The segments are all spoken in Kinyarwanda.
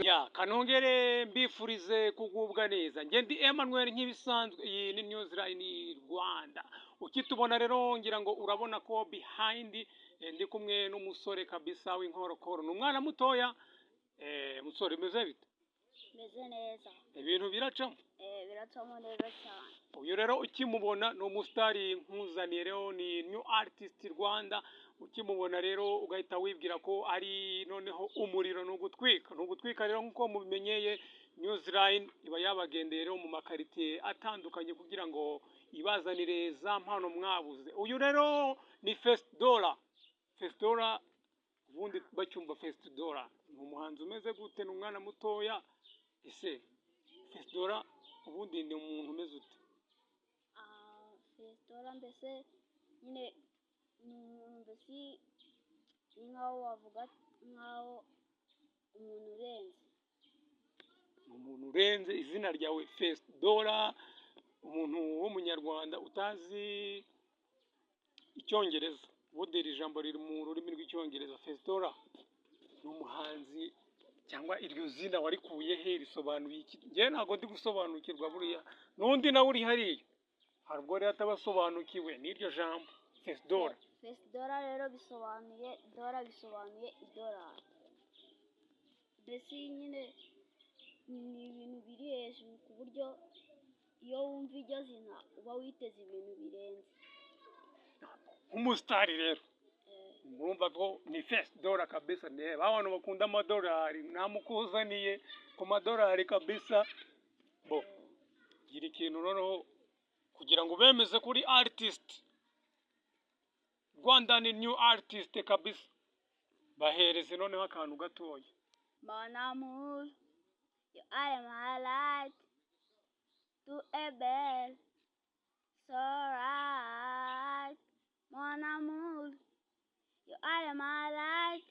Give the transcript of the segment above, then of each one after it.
Ya, kanongere mbifurize kugubwa neza. Njye ndi Emmanuel nk'ibisanzwe, iyi ni Newsline Rwanda. Ukitubona rero ngira ngo urabona ko behind ndi kumwe n'umusore kabisa w'inkorokoro. Ni umwana mutoya, musore, bimeze bite? Meze neza. Ibintu biracamo? Biracamo neza cyane. Uyu rero ukimubona ni umusitari nkuzaniye rero, ni new artist Rwanda. Ukimubona rero ugahita wibwira ko ari noneho umuriro, ni ugutwika, ni ugutwika. Rero nk'uko mubimenyeye, Newsline iba yabagendeye rero mu makaritiye atandukanye kugira ngo ibazanire za mpano mwabuze. Uyu rero ni First Dollar. First Dollar, ubundi bacyumva First Dollar ni umuhanzi umeze gute? Ni umwana mutoya. Ese First Dollar ubundi ni umuntu umeze ute? First Dollar mbese nyine ni umuntu, mbese ni nkaho wavuga nkaho umuntu urenze. Ni umuntu urenze. Izina ryawe First Dollar, umuntu w'umunyarwanda utazi icyongereza, ubundi iri jambo riri mu rurimi rw'icyongereza. First Dollar ni umuhanzi cyangwa iryo zina warikuye he? Risobanuye iki? Njyewe ntabwo ndi gusobanukirwa. Buriya n'undi nawe uri hariya hari ubwo rero ataba asobanukiwe n'iryo jambo First Dollar. First Dollar rero bisobanuye, dollar bisobanuye idolari. Mbese nyine ni ibintu biri hejuru ku buryo iyo wumva iryo zina uba witeze ibintu birenze. Nk'umusitari rero murumva ko ni First Dollar kabisa. Ne abantu bakunda amadolari, namukuzaniye ku madolari kabisa. Bo gira ikintu noneho kugira ngo bemeze kuri artist Rwanda, ni new artist kabisa, bahereze noneho akantu gatoya. Mon amour, you are my light, tu es belle, so right. Mon amour, you are my light,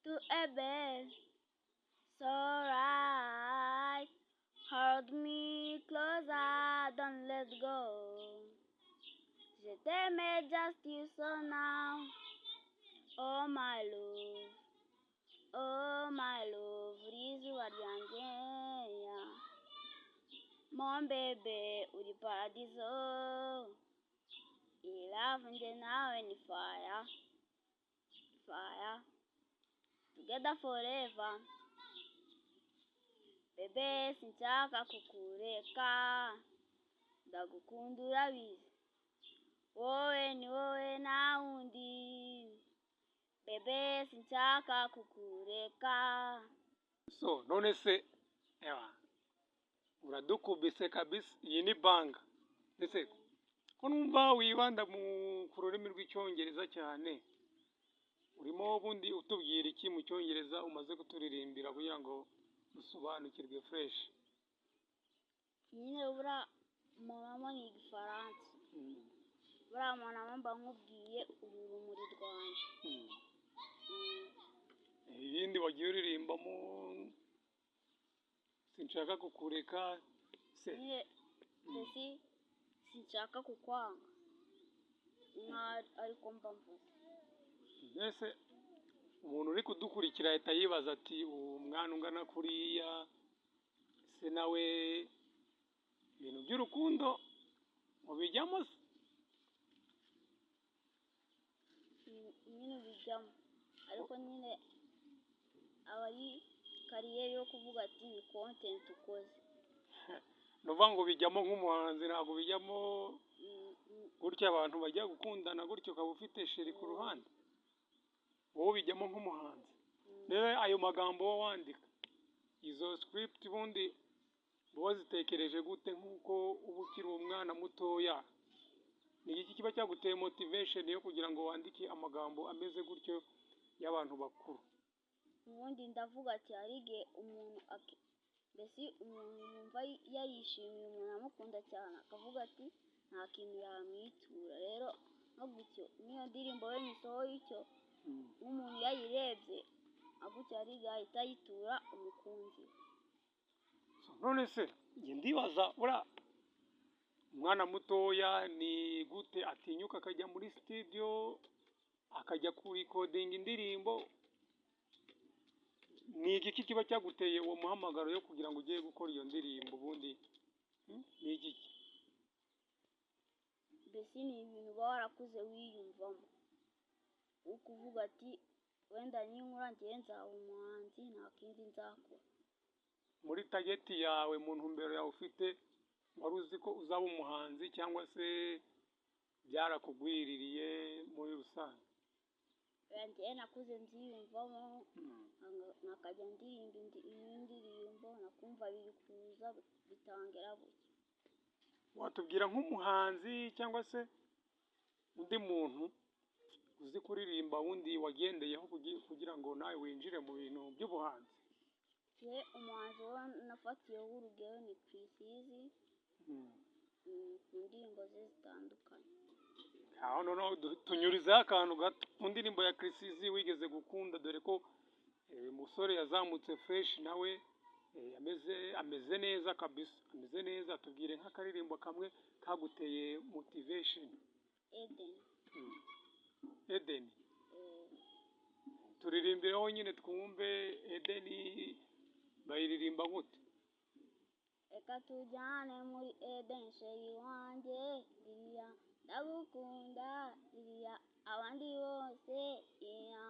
tu es belle, so right. Hold me closer, don't let go. Je t'aime just you so now. Oh my love. Oh my love, uri izuba ryanjye, yeah. Mon bébé, uri paradiso. Iyi love njye nawe ni fire, fire. Together forever. Bébé, sinshaka kukureka. Ndagukunda urabizi. Wowe ni wowe nta wundi. Bébé, sinshaka kukureka. So none se ewa uradukubise kabisa, iyi ni banga. Ndetse ko numva wibanda mu ku rurimi rw'icyongereza cyane, urimo ubundi utubwira iki mu cyongereza umaze kuturirimbira kugira ngo dusobanukirwe fresh? Nyine buriya mon amour ni igifaransa. Buriya mon amour mba nkubwiye uru rumuri rwanjye. Ibindi wagiye uririmbamo, sinshaka kukureka se? Nyine mbese sinshaka kukwanga nka ariko mba mvuze. Mbese umuntu uri kudukurikira ahita yibaza ati: "Uwo mwana ungana kuriya se nawe ibintu by'urukundo mubijyamo se?" Nyine ubijyamo, ariko nyine aba ari career yo kuvuga ati ni content ukoze. Ni ukuvuga ngo bijyamo nk'umuhanzi, ntabwo bijyamo gutya abantu bajya gukundana gutyo ukaba ufite chérie ku ruhande. Wowe ubijyamo nk'umuhanzi. Rero ayo magambo wowe wandika izo script, ubundi uba wazitekereje gute nk'uko uba ukiri umwana mutoya? Ni iki kiba cyaguteye motivation yo kugira ngo wandike amagambo ameze gutyo y'abantu bakuru? Ubundi ndavuga ati hari igihe umuntu mbese umuntu yumva yarishimiye umuntu amukunda cyane, akavuga ati nta kintu yamwitura. Rero nko gutyo n'iyo ndirimbo we nyisohoye icyo, nk'umuntu yayirebye gutya hari igihe ahita ayitura umukunzi we. None se njye ndibaza, buriya umwana mutoya ni gute atinyuka akajya muri studio, akajya kurikodinga indirimbo? Ni igiki kiba cyaguteye uwo muhamagaro yo kugira ngo ugiye gukora iyo ndirimbo ubundi? Ni igiki? Mbese ni ibintu uba warakuze wiyumvamo, ukuvuga ati wenda ninkura njyewe nzaba umuhanzi, nta kindi nzakora. Muri target yawe, mu ntumbero yawe ufite, wari uzi ko uzaba umuhanzi cyangwa se byarakugwiririye muri rusange? Oya, njyewe nakuze mbyiyumvamo, nkakajya ndirimba indirimbo nakumva biri kuza bitangira gutya. Watubwira nk'umuhanzi cyangwa se undi muntu uzi kuririmba wundi wagendeyeho kugira ngo nawe winjire mu bintu by'ubuhanzi? Njyewe umuhanzi wo nafatiyeho urugero ni Chriss Eazy, ku ndirimbo ze zitandukanye. Aho noneho tunyurizeho akantu gato ku ndirimbo ya Chriss Eazy wigeze gukunda, dore ko umusore yazamutse fresh nawe, ameze neza kabisa, ameze neza. Tubwire nk'akaririmbo kamwe kaguteye motivation. Eden. Eden. Eh. Turirimbireho nyine twumve. Edeni bayiririmba gute? Reka tujyane muri Eden, chéri wanjye, iriya ndagukunda, iriya abandi bose, iya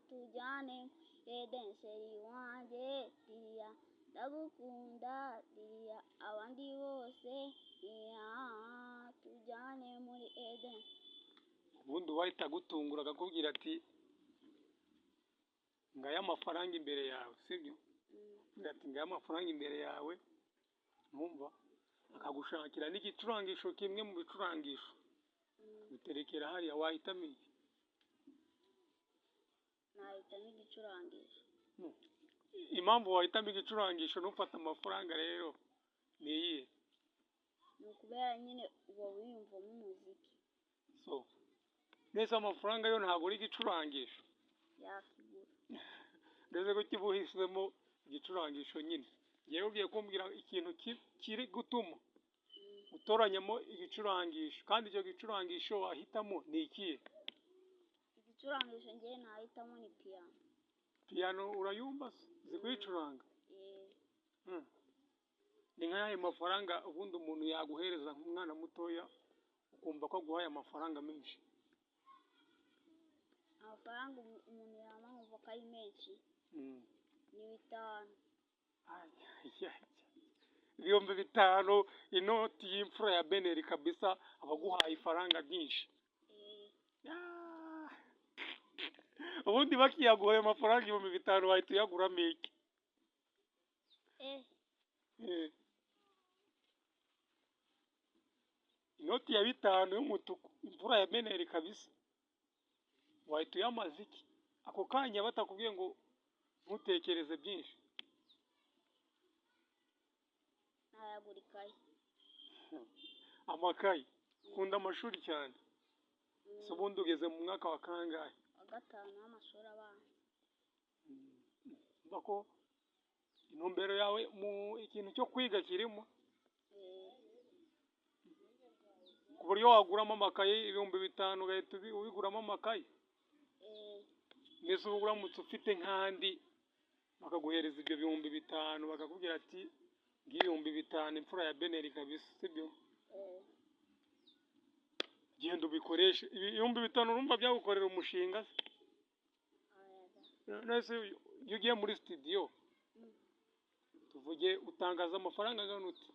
tujyane muri Eden, chéri wanjye, iriya ndagukunda, iriya abandi bose, iya tujyane muri Eden. Ubundi uwahita agutungura akakubwira ati ngaya amafaranga imbere yawe, sibyo? Mm. Ati ngaya amafaranga imbere yawe, ntumva, akagushakira n'igicurangisho kimwe mu bicurangisho, biterekera hariya, wahitamo iki? Nahitamo igicurangisho. Impamvu wahitamo igicurangisho ntufate amafaranga rero ni iyihe? Ni ukubera nyine uba wiyumvamo umuziki. So neza, amafaranga yo ntabwo uri igicurangisho? Yakigura. Ndetse ko kiba uhisemo igicurangisho nyine, ngewe ugiye kumbwira ikintu kiri gutuma utoranyamo igicurangisho, kandi icyo gicurangisho wahitamo ni ikihe? Igicurangisho ngewe nahitamo ni piyano. Piyano urayumva se? Uzi kuyicuranga? Eh. Ni nk'ayo mafaranga ubundi umuntu yaguhereza nk'umwana mutoya ukumva ko aguhaye amafaranga menshi? Amafaranga umuntu yampa nkumva ko ari menshi ni 5. Ay, ay, ay. 5000, inoti y'imfura ya beneri kabisa, abaguhaye ifaranga ryinshi. Eh. Ah. Ubundi bakiyaguhaye amafaranga 5000, wahita uyaguramo iki? Eh. Eh. Inoti ya 5 y'umutuku, imfura ya beneri kabisa, wahita uyamaza iki ako kanya batakubwiye ngo ntutekereze byinshi? Nayagura ikayi. Amakayi? Ukunda amashuri cyane. Se ubundi ugeze mu mwaka wa kangahe? Wa gatanu w'amashuri abanza. Umva ko intumbero yawe mu ikintu cyo kwiga kirimo, Eh. ku buryo waguramo amakayi 5000 ugahita ubiguramo amakayi? Eh. Mbese ubu uramutse ufite nk'andi bakaguhereza ibyo 5000, bakakubwira ati ngiyo 5000, imfura ya beneri kabisa, sibyo? Eh. Genda ubikoreshe. 5000 urumva byagukorera umushinga se? Oya. None iyo ugiye muri studio, tuvuge utangaza amafaranga angana ute?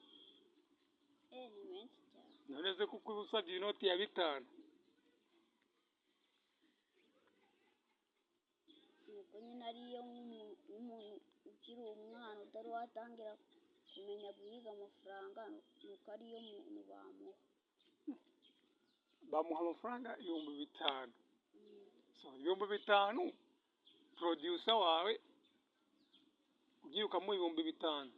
Eh, ni menshi cyane. None se kuko uba usabye inoti ya 5? Nuko nyine ariyo nk'umuntu ukiri umwana utari watangira kumenya guhiga amafaranga, nuko ariyo muntu bamuha. Bamuha amafaranga 5000. So 5000, producer wawe ugiye ukamuha 5000,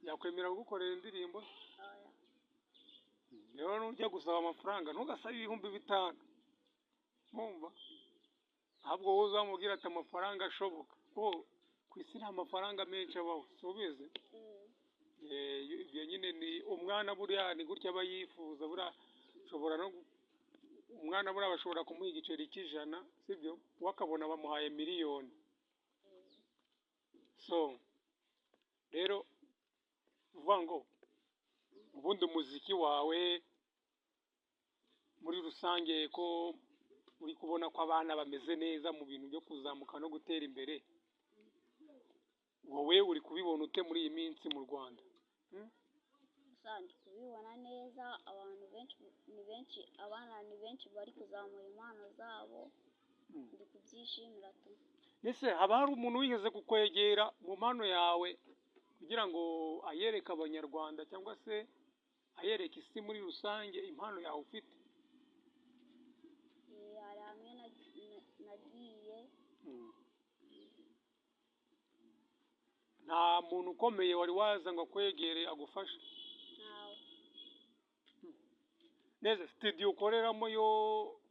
yakwemera kugukorera indirimbo? Oya. Rero nujya gusaba amafaranga ntugasabe 5000, ntumva, ahubwo wowe uzamubwira ati amafaranga ashoboka, ko ku isi nta mafaranga menshi abaho, si ubizi? Mm. Ibyo nyine ni umwana, buriya ni gutya aba yifuza. Buriya ushobora no umwana buriya bashobora kumuha igiceri cy'100, sibyo? We akabona bamuhaye miliyoni. So rero uvuga ngo ubundi umuziki wawe muri rusange, ko uri kubona ko abana bameze neza mu bintu byo kuzamuka no gutera imbere, wowe uri kubibona ute muri iyi minsi mu Rwanda? Gusa ndi kubibona neza, abantu benshi ni benshi, abana ni benshi bari kuzamura impano zabo. Ndi kubyishimira tu. Ese haba hari umuntu wigeze kukwegera mu mpano yawe kugira ngo ayereke Abanyarwanda cyangwa se ayereke isi muri rusange impano yawe ufite? Hari hamwe nagiye. Nta muntu ukomeye wari waza ngo akwegere agufashe? Ntawe. Neza, studio ukoreramo yo,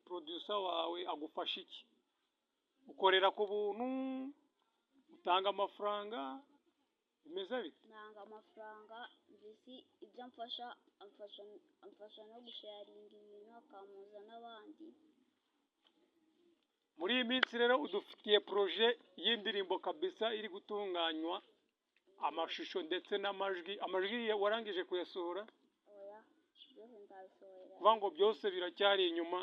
producer wawe agufasha iki? Ukorera ku buntu, utanga amafaranga, bimeze bite? Ntanga amafaranga. Mbese ibyo amfasha, amfasha no gusharinga ibintu, akampuza n'abandi. Muri iyi minsi rero udufitiye projet y'indirimbo kabisa iri gutunganywa amashusho ndetse n'amajwi. Amajwi warangije kuyasohora? Oya, byose nzabisohorera. Kuvuga ngo byose biracyari inyuma,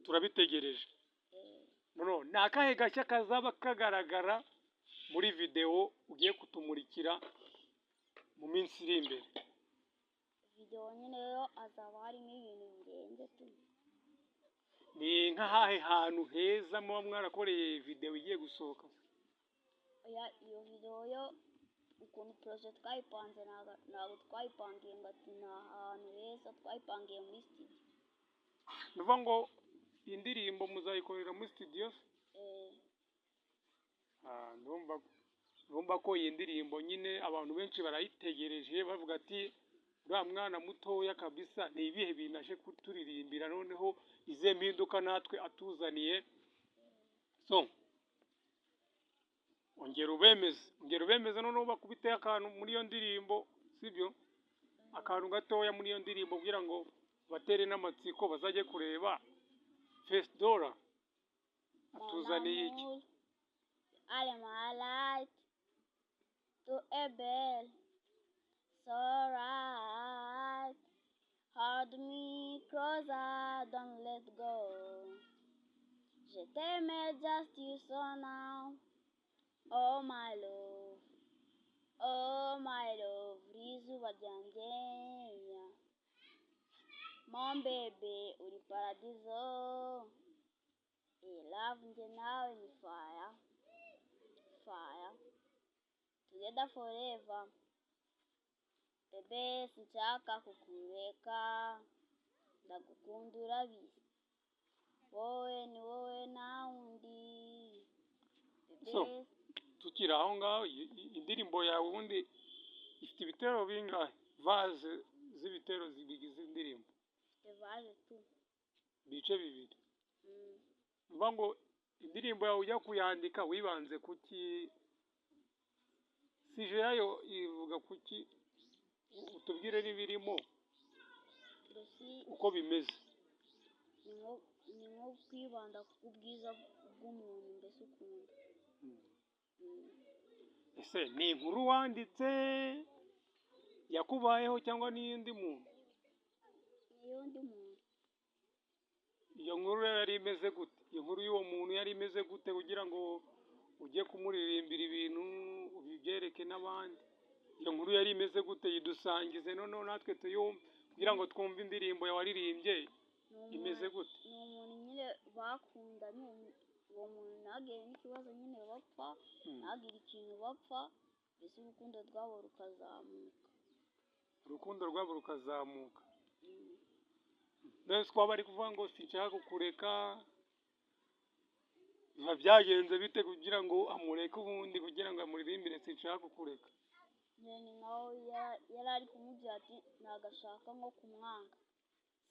turabitegereje. Eh. No ni akahe gashya kazaba kagaragara muri videwo ugiye kutumurikira mu minsi iri imbere? Videwo nyine rero hazaba harimo ibintu birenze tu. Ni nk'ahahe hantu heza muba mwarakoreye videwo igiye gusohoka? Oya, iyo videwo yo, ukuntu projet twayipanze, ntabwo twayipangiye ngo ati ni ahantu heza, twayipangiye muri studio. Ni ukuvuga ngo indirimbo muzayikorera muri studio? Eh. Ah, ndumva ko iyi ndirimbo nyine abantu benshi barayitegereje, bavuga ati uriya mwana mutoya kabisa ni ibihe bintu aje kuturirimbira, noneho izihe mpinduka natwe atuzaniye? So ongera ubemeze, noneho bakubiteho akantu muri iyo ndirimbo, sibyo? Akantu gatoya muri iyo ndirimbo kugira ngo batere n'amatsiko bazajye kureba First Dollar atuzaniye iki. Mon amour, allez my light, tu es belle, so right. Hold me closer, don't let go. Je t'aime just you so now. Oh my love, oh my love, izuba ryanjye. Mon bébé, uri paradiso. Love njye nawe ni fire, fire. Together forever. Bébé, sinshaka kukureka, ndagukunda urabizi. Wowe ni wowe nta wundi. Bébé, So, tukiri aho ngaho, indirimbo yawe ubundi ifite ibitero bingahe? Verse z'ibitero bigize indirimbo? Ifite verse two. Ibice bibiri. Mm. Uvuga ngo indirimbo yawe ujya kuyandika wibanze kuki? Sujet yayo ivuga kuki? Utubwire n'ibirimo. Mbese uko bimeze. Ni nko kwibanda ku bwiza bw'umuntu mbese ukunda. Ese ni inkuru wanditse yakubayeho cyangwa n'iy'undi muntu? Ni iy'undi muntu. Iyo nkuru rero yari imeze gute? Iyo nkuru y'uwo muntu yari imeze gute kugira ngo ujye kumuririmbira ibintu ubibyereke n'abandi? Iyo nkuru yari imeze gute? Yidusangize noneho natwe tuyumve kugira ngo twumve indirimbo yawaririmbye Ni umuntu imeze gute. Ni umuntu nyine bakundanye, uwo muntu ntagire n'ikibazo nyine bapfa, ntagire ikintu bapfa, mbese urukundo rwabo rukazamuka. Urukundo rwabo rukazamuka. None se twaba ari kuvuga ngo sinshaka kukureka, biba byagenze bite kugira ngo amureke ubundi, kugira ngo amuririmbire sinshaka kukureka? Nyine ni nkaho yari ari kumubwira ati ntabwo ashaka nko kumwanga,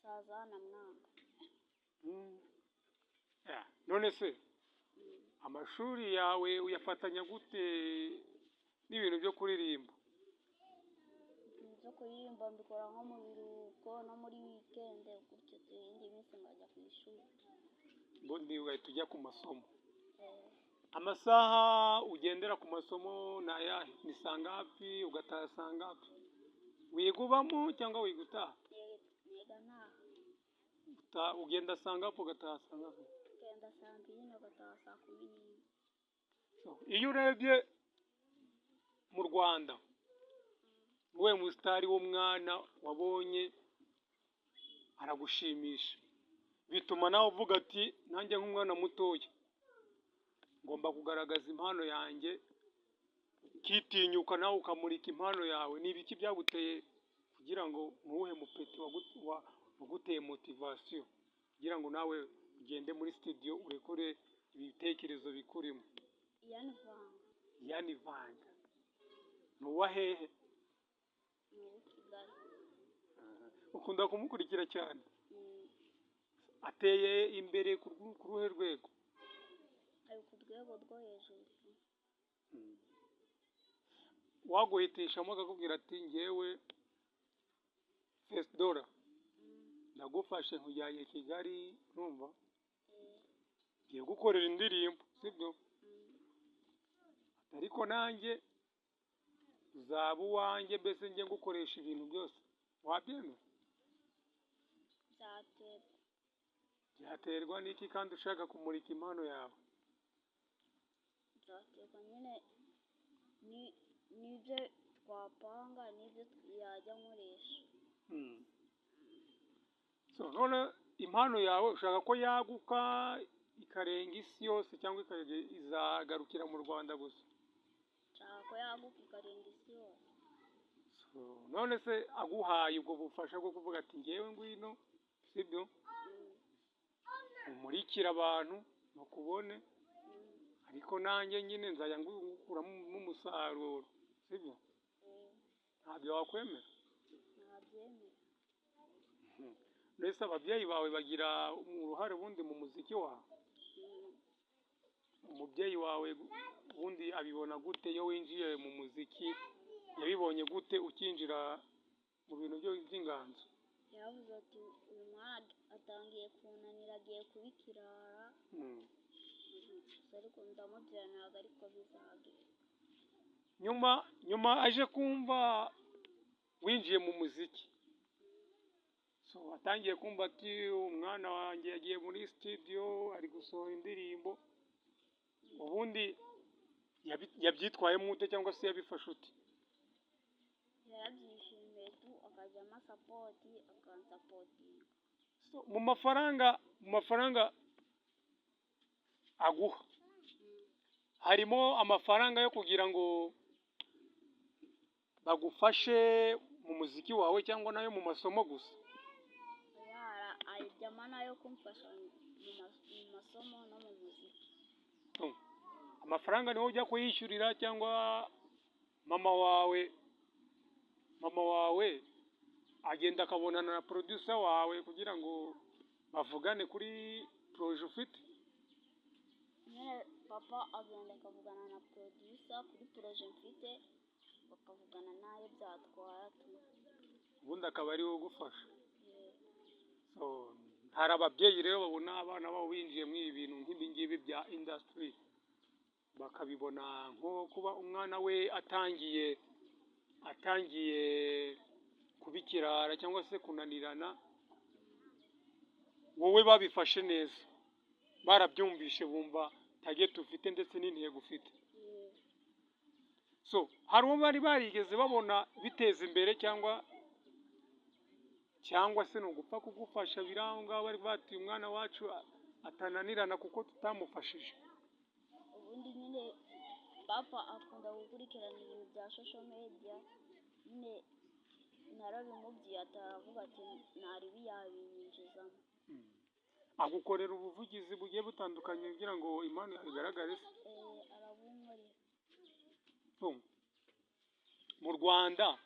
saza namwanga. Yeah. None se amashuri yawe uyafatanya gute n'ibintu byo kuririmba? Ibintu byo kuririmba mbikora nko mu biruhuko no muri weekend gutyo, iyindi minsi nkajya ku ishuri. Ubundi ugahita ujya ku masomo. Eh. Amasaha ugendera ku masomo ni ayahe? Ni saa ngapi ugataha saa ngapi? Wiga ubamo cyangwa wiga utaha? Niga ntaha. Ugenda saa ngapi ugataha saa ngapi? Ngenda saa 2 ngataha saa 11. So, iyo urebye mu Rwanda, wowe musitari w'umwana wabonye aragushimisha, bituma nawe uvuga ati nanjye nk'umwana mutoya ngomba kugaragaza impano yanjye, ukitinyuka nawe ukamurika impano yawe. Ni ibiki byaguteye kugira ngo, ntuwuhe mupeti waguteye motivation kugira ngo nawe ugende muri studio urekure ibitekerezo bikurimo? Ian Vanga. Ian Vanga ni uwa hehe? Ni uw'i Kigali. Ukunda kumukurikira cyane? Mm. Ateye imbere ku ruhe rwego? Ari ku rwego rwo hejuru. Waguhitishamo akakubwira ati ngewe Fesidora ndagufashe nkujyanye Kigali, urumva ngiye gukorera indirimbo, sibyo? Ariko nanjye uzaba uwanjye, mbese njye ngukoresha ibintu byose, wabyemera? Byaterwa. Byaterwa n'iki kandi ushaka kumurika impano yawe? Byaterwa nyine n'ibyo twapanga n'ibyo yajya nkoresha. So none impano yawe ushaka ko yaguka ikarenga isi yose cyangwa izagarukira mu Rwanda gusa? Nshaka ko yaguka ikarenga isi yose. So, none se aguhaye ubwo bufasha bwo kuvuga ati ngewe ngwino, sibyo, umurikire abantu bakubone, ariko nanjye nyine nzajya ngukuramo umusaruro, sibyo? Ntabyo wakwemera? Nabyemera. Mbese ababyeyi bawe bagira uruhare ubundi mu muziki wawe? Umubyeyi wawe ubundi abibona gute iyo winjiye mu muziki? Yabibonye gute ukinjira mu bintu by'inganzo? Yaravuze ati uyu mwana atangiye kunanira, agiye kuba ikirara. Gusa ariko ndamubwira ntabwo ariko bizagenda. Nyuma aje kumva winjiye mu muziki, so atangiye kumva ati umwana wanjye yagiye muri studio ari gusohora indirimbo, ubundi yabyitwayemo ute cyangwa se yabifashe ute? Yarabyishimiye tu, akajyamo support, akansapotinga. So, mu mafaranga aguha harimo amafaranga yo kugira ngo bagufashe mu muziki wawe cyangwa nayo mu masomo gusa? Yara ajyamo nayo kumfasha mu masomo no mu muziki. Amafaranga niwo ujya kuyishyurira cyangwa mama wawe agenda akabonana na producer wawe kugira ngo bavugane kuri projet ufite? Nyine papa agenda akavugana na producer kuri projet mfite, bakavugana n'ayo byatwara tu. Ubundi akaba ariwe ugufasha. So hari ababyeyi rero babona abana babo binjiye muri ibi bintu nk'ibi ngibi bya industry, bakabibona nko kuba umwana we atangiye kuba ikirara cyangwa se kunanirana. Wowe babifashe neza, barabyumvishe, bumva target ufite ndetse n'intego ufite? So hari uwo bari barigeze babona biteza imbere cyangwa se ni ugupfa kugufasha biri aho ngaho, bari bati umwana wacu atananirana kuko tutamufashije? Ubundi nyine papa akunda gukurikirana ibintu bya social media, nyine narabimubwiye ataravuga ati ntaribi yabinyinjizamo. Agukorera ubuvugizi bugiye butandukanye kugira ngo impano yawe igaragare se? Eh, arabunkorera. So, mu Rwanda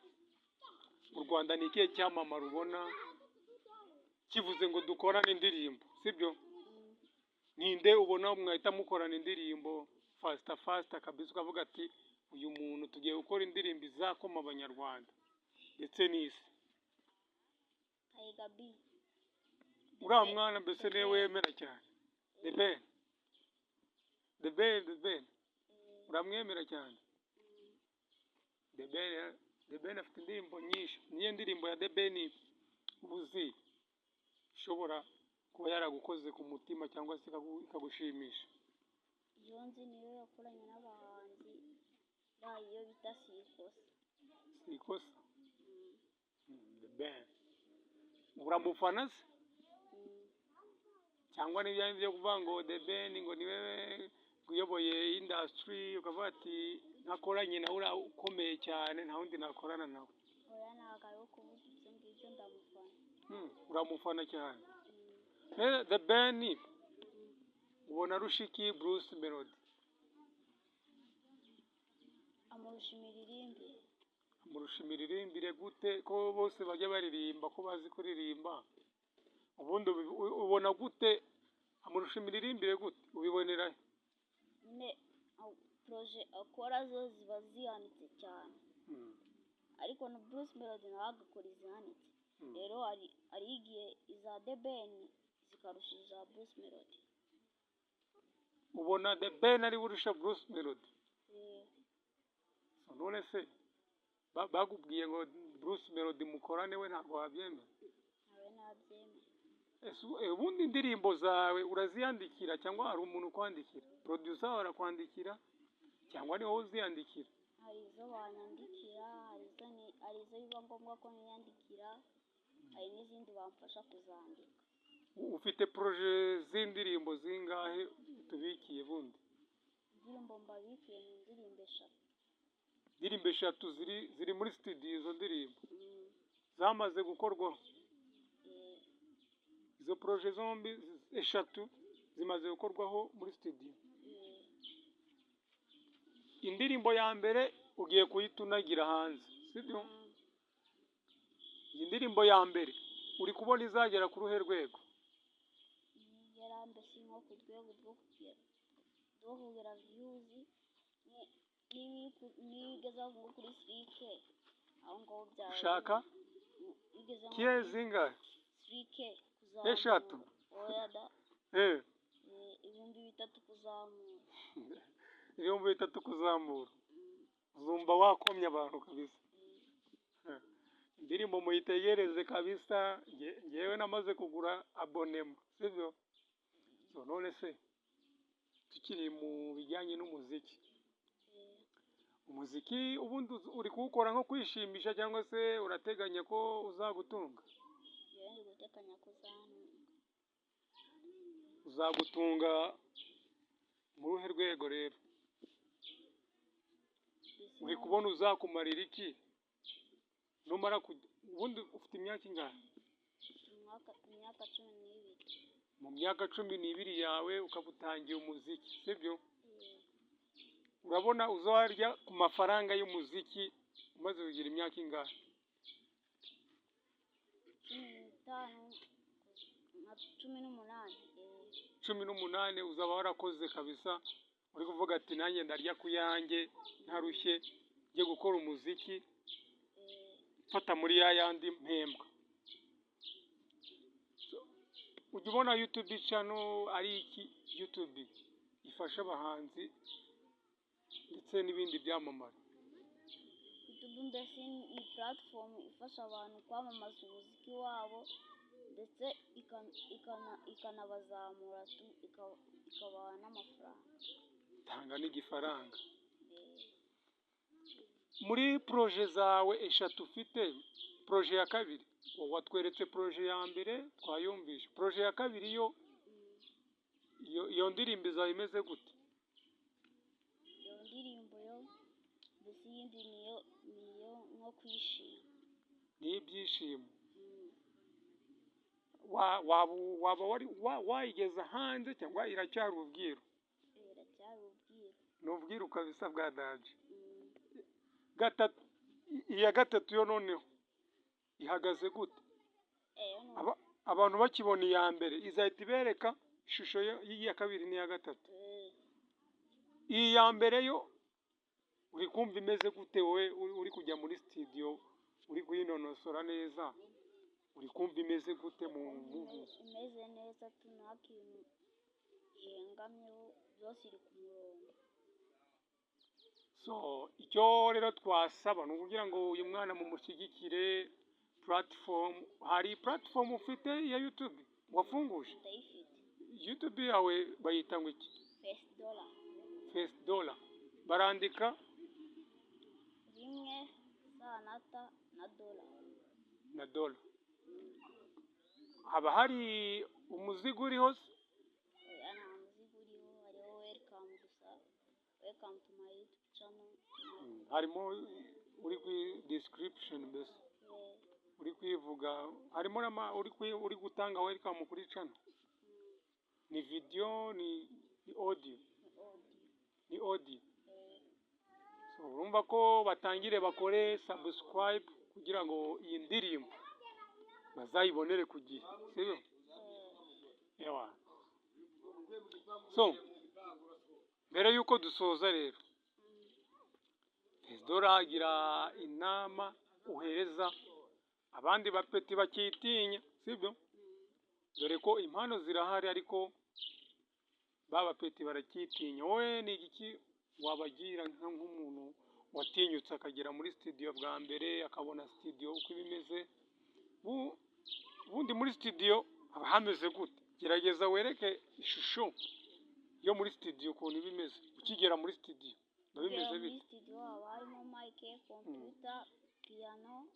ni ikihe cyamamare ubona kivuze ngo dukorane indirimbo, sibyo? Ninde ubona mwahita mukorana indirimbo faster faster kabisa, ukavuga ati uyu muntu tugiye gukora indirimbo izakoma abanyarwanda ndetse n'isi? Tiger B. Uriya mwana mbese niwe wemera cyane? The Ben, The Ben, The Ben. Eh, Uramwemera cyane? Mm. The Ben, The Ben afite indirimbo nyinshi. Niyo ndirimbo ya The Ben uzi ishobora kuba yaragukoze ku mutima cyangwa se ikagushimisha? Iyo nzi niyo yakoranye n'abahanzi bayo bita Sikosa. Si ikosa? Mm. The Ben uramufana se? Mm. Cyangwa n'ibyo byo kuvuga ngo The Ben ngo ni wewe uyoboye industry, ukavuga ati ntakoranye nawe uriya ukomeye cyane, nta wundi nakorana nawe? Oya, ntabwo ari ukuvuga ibyo ngibyo, ndamufana. Uramufana cyane? Mm. The Ben ubona arusha iki Bruce Melody? Amurusha imiririmbire. Amurusha imiririmbire gute, ko bose bajya baririmba, ko bazi kuririmba? Ubundi ubona gute amurusha imiririmbire, gute ubibonera he? Nyine projet akora zo ziba zihanitse cyane, ariko na Bruce Melody nawe agakora izihanitse. Rero hari igihe iza The Ben zikarusha iza Bruce Melody. Ubona The Ben ari we urusha Bruce Melody? Eh. So, none se bakubwiye ngo Bruce Melody mukorane, we ntabwo wabyemera? Nawe nabyemera. Ese ubundi indirimbo zawe uraziyandikira cyangwa hari umuntu ukwandikira? Producer wawe arakwandikira cyangwa ni wowe uziyandikira? Hari izo banyandikira, hari izo biba ngombwa ko niyandikira, hari n'izindi bamfasha kuzandika. Ufite projet z'indirimbo zingahe tubikiye bundi? Indirimbo mbabikiye ni indirimbo 3. Indirimbo 3 ziri muri studio, izo ndirimbo Mm. zamaze gukorwaho? Eh. Izo projet zombi 3 zimaze gukorwaho muri studio? Eh. Indirimbo ya mbere ugiye kuhita unagira hanze, sibyo? Mm. Iyi ndirimbo ya mbere uri kubona izagera ku ruhe rwego? Nigera mbese nko ku rwego rwo kugera views, niba igeze nko kuri 3K, aho ngaho byaba. Ushaka Bigeze nko kiye kuri zingahe? 3K kuzamura. 3? Oya da. 3000 kuzamura. 3000 kuzamura. Mm. Uzumva wakomye abantu kabisa. Mm. Indirimbo muyitegereze kabisa. Ngewe namaze kugura abonnement, sibyo? So, none se tukiri mu bijyanye n'umuziki, Eh, umuziki ubundi uri kuwukora nko kwishimisha cyangwa se urateganya ko uzagutunga? Njyewe ndi guteganya kuzantunga. Uzagutunga mu ruhe rwego rero? Mbese Uri kubona uzakumarira iki numara ubundi ufite imyaka ingahe? Imyaka 12. Mu myaka 12 yawe ukaba utangiye umuziki, sibyo? Eh. Urabona uzarya ku mafaranga y'umuziki umaze kugira imyaka ingahe? 15 nka 18. 18 uzaba warakoze kabisa, uri kuvuga ati nanjye ndarya ku yanjye ntarushye njye gukora umuziki, mfata muri ya yandi mpembwa. So, ujya ubona YouTube channel ari iki? YouTube ifasha abahanzi ndetse n'ibindi byamamare. YouTube mbese ni platform ifasha abantu kwamamaza umuziki wabo, ndetse ikanabazamura tu, ikabaha n'amafaranga. Tanga n'igifaranga. Muri projet zawe 3 ufite, projet ya kabiri watweretse, projet ya mbere twayumvishe, projet ya kabiri yo, iyo ndirimbo izaba imeze gute? Iyo ndirimbo yo mbese iyindi niyo nko kwishima. Ni ibyishimo? Mm. Waba wari wayigeza hanze cyangwa iracyari ubwiru? Iracyari ubwiru. Ni ubwiru kabisa bwa danger. Mm. Gatatu, iya gatatu yo noneho ihagaze gute? Yo ni Abantu bakibona iya mbere izahita ibereka ishusho y'iya kabiri n'iya gatatu. Iyi ya mbere yo uri kumva imeze gute? Wowe uri kujya muri studio, uri kuyinonosora neza, uri kumva imeze gute mu Imeze neza tu, nta kintu gihengamyeho byose. Byose iri ku murongo. So icyo rero twasaba ni ukugira ngo uyu mwana mumushyigikire. Platform, hari platform ufite ya YouTube wafunguje? Ndayifite. YouTube yawe bayita ngo iki? Face Dollar. Face Dollar, barandika? Rimwe sa na ta na dollar. Na dollar. Haba hari umuzigo uriho se? Oya, nta muzigo uriho, hariho welcome gusa, welcome to my YouTube channel. Harimo uri kuri description mbese? Eh. Uri kwivuga, harimo uri gutanga welcome kuri channel? Mm. Ni video, ni audio? Ni audio. Ni audio. Eh. So urumva ko batangire bakore subscribe kugira ngo iyi ndirimbo bazayibonere ku gihe, sibyo? Eh. Ewa, so mbere yuko dusoza rero, Dora, agira inama uhereza abandi bapeti bakitinya, sibyo? Dore ko impano zirahari, ariko ba bapeti baracyitinya. Wowe ni igiki wabagira nk'umuntu watinyutse akagera muri studio bwa mbere, akabona studio uko iba imeze? Ubundi muri studio haba hameze gute? Gerageza wereke ishusho yo muri studio ukuntu iba imeze. Ukigera muri studio biba bimeze Kugera muri bite? studio haba harimo mic, computer, piano.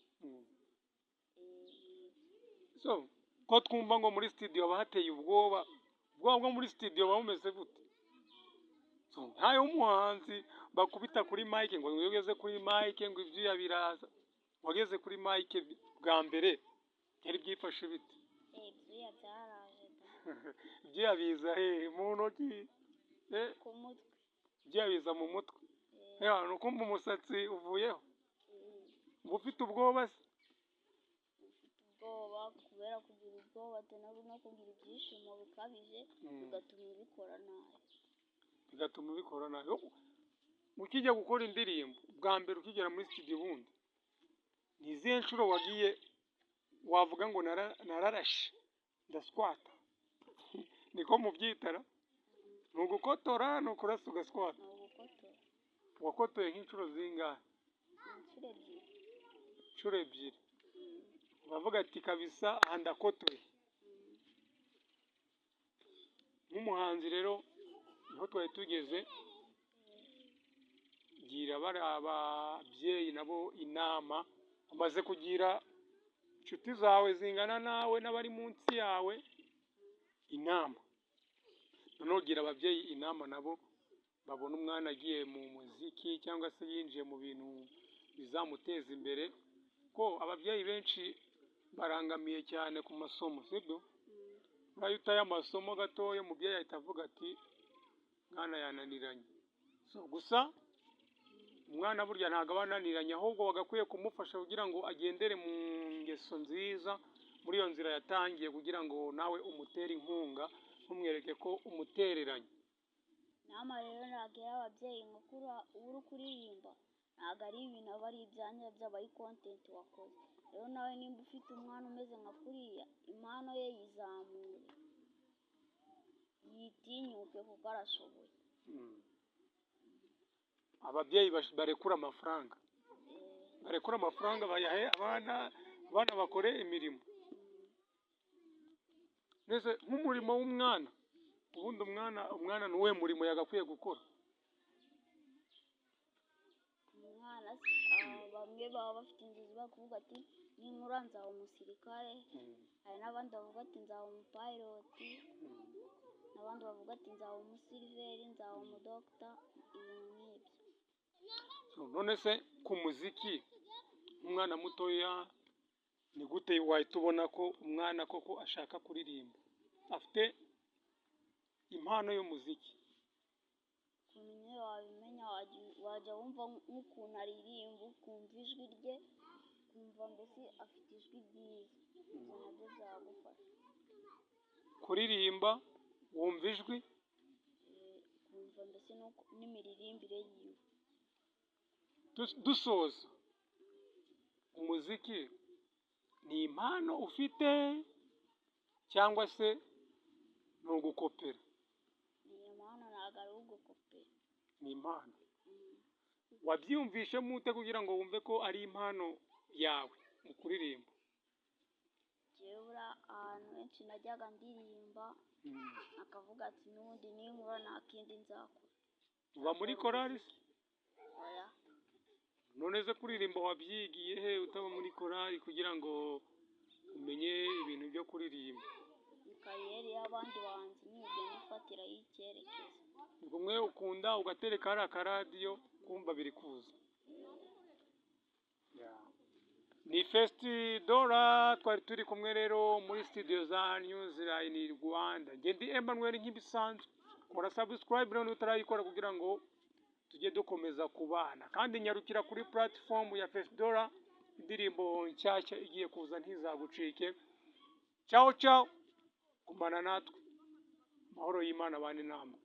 So ko twumva ngo muri studio haba hateye ubwoba, ubwoba bwo muri studio buba bumeze gute? So nkayo w'umuhanzi bakubita kuri mic ngo iyo ugeze kuri mic ngo ibyuya biraza. Wageze kuri mic bwa mbere byari byifashe bite? Ibyuya byaraje da. Ibyuya biza hehe? Mu ntoki? Ku mutwe. Ibyuya biza mu mutwe? Eh. Ni ukumva umusatsi uvuyeho? Mm. Uba ufite ubwoba se? Ufite ubwoba kubera kugira ubwoba no kugira ibyishimo bikabije, bigatuma ubikora nabi. Bigatuma ubikora nabi. Ukijya gukora indirimbo bwa mbere, ukigera muri studio, ubundi ni izihe nshuro wagiye wavuga ngo nararashe ndaswata? Niko mubyitara, ni ugukotora, ni ukurasa ugaswata? Ni ugukotora. Wakotoye nk'inshuro zingahe? Inshuro ebyiri. Inshuro ebyiri. Uravuga ati kabisa aha ndakotoye. Nk'umuhanzi rero, niho twari tugeze. Gira bari ababyeyi nabo inama, umaze kugira inshuti zawe zingana nawe n'abari munsi yawe inama, noneho gira ababyeyi inama nabo babona umwana agiye mu muziki cyangwa se yinjiye mu bintu bizamuteza imbere, ko ababyeyi benshi barangamiye cyane ku masomo, sibyo? Urayo utaye amasomo gatoya, umubyeyi ahita avuga ati mwana yananiranye. So gusa umwana burya ntabwo aba ananiranye, ahubwo bagakwiye kumufasha kugira ngo agendere mu ngeso nziza muri iyo nzira yatangiye, kugira ngo nawe umutere inkunga, ntumwereke ko umutereranye. Inama rero nagira ababyeyi, nko kuri uri kuririmba ntabwo ari ibintu aba ari ibyanjye, byaba ari content wakoze. Rero nawe nimba ufite umwana umeze nka kuriya, impano ye yizamure, yitinyuke kuko arashoboye. Ababyeyi barekura amafaranga, barekura amafaranga bayahe abana, abana bakore imirimo. Mbese nk'umurimo w'umwana, ubundi umwana ni uwuhe murimo yagakwiye gukora? Umwana se, bamwe baba bafite inzozi bari kuvuga ati ninkura nzaba umusirikare, hari n'abandi bavuga ati nzaba umupayiroti, n'abandi bavuga ati nzaba umuseriveri, nzaba umudogita, ibintu nk'ibyo. So, none se ku muziki, umwana mutoya ni gute wahita ubona ko umwana koko ashaka kuririmba, afite impano y'umuziki? Ukuntu nyine wabimenya, wajya wumva nk'ukuntu aririmba, ukumva ijwi rye, ukumva mbese afite ijwi ryiza. Ibyo nabyo byagufasha. Kuririmba wumva ijwi? Ukumva mbese n'imiririmbire yiwe. Dusoza, umuziki ni impano ufite cyangwa se ni ugukopera? Ni impano, ntabwo ari Ni impano. Wabyiyumvishemo ute kugira ngo wumve ko ari impano yawe mu kuririmba? Njyewe buriya ahantu henshi najyaga ndirimba, akavuga ati n'ubundi ninkura nta kindi nzakora. Uba muri korali se? Oya. None se kuririmba wabyigiye he utaba muri korali kugira ngo umenye ibintu byo kuririmba? Ni career y'abandi bahanzi nyine ugenda ufatiraho icyerekezo. Ni kumwe ukunda ugatereka hariya akaradiyo kumva biri kuza. Yeah. Ni Festi Dora twari turi kumwe rero muri studio za News Line Rwanda. Njye ndi Emmanuel nk'ibisanzwe. Kora subscribe rero utarayikora kugira ngo tujye dukomeza kubana. Kandi nyarukira kuri platform ya Festi Dora, indirimbo nshyashya igiye kuza ntizagucike. Ciao ciao. Gumana natwe. Amahoro y'Imana abane namwe.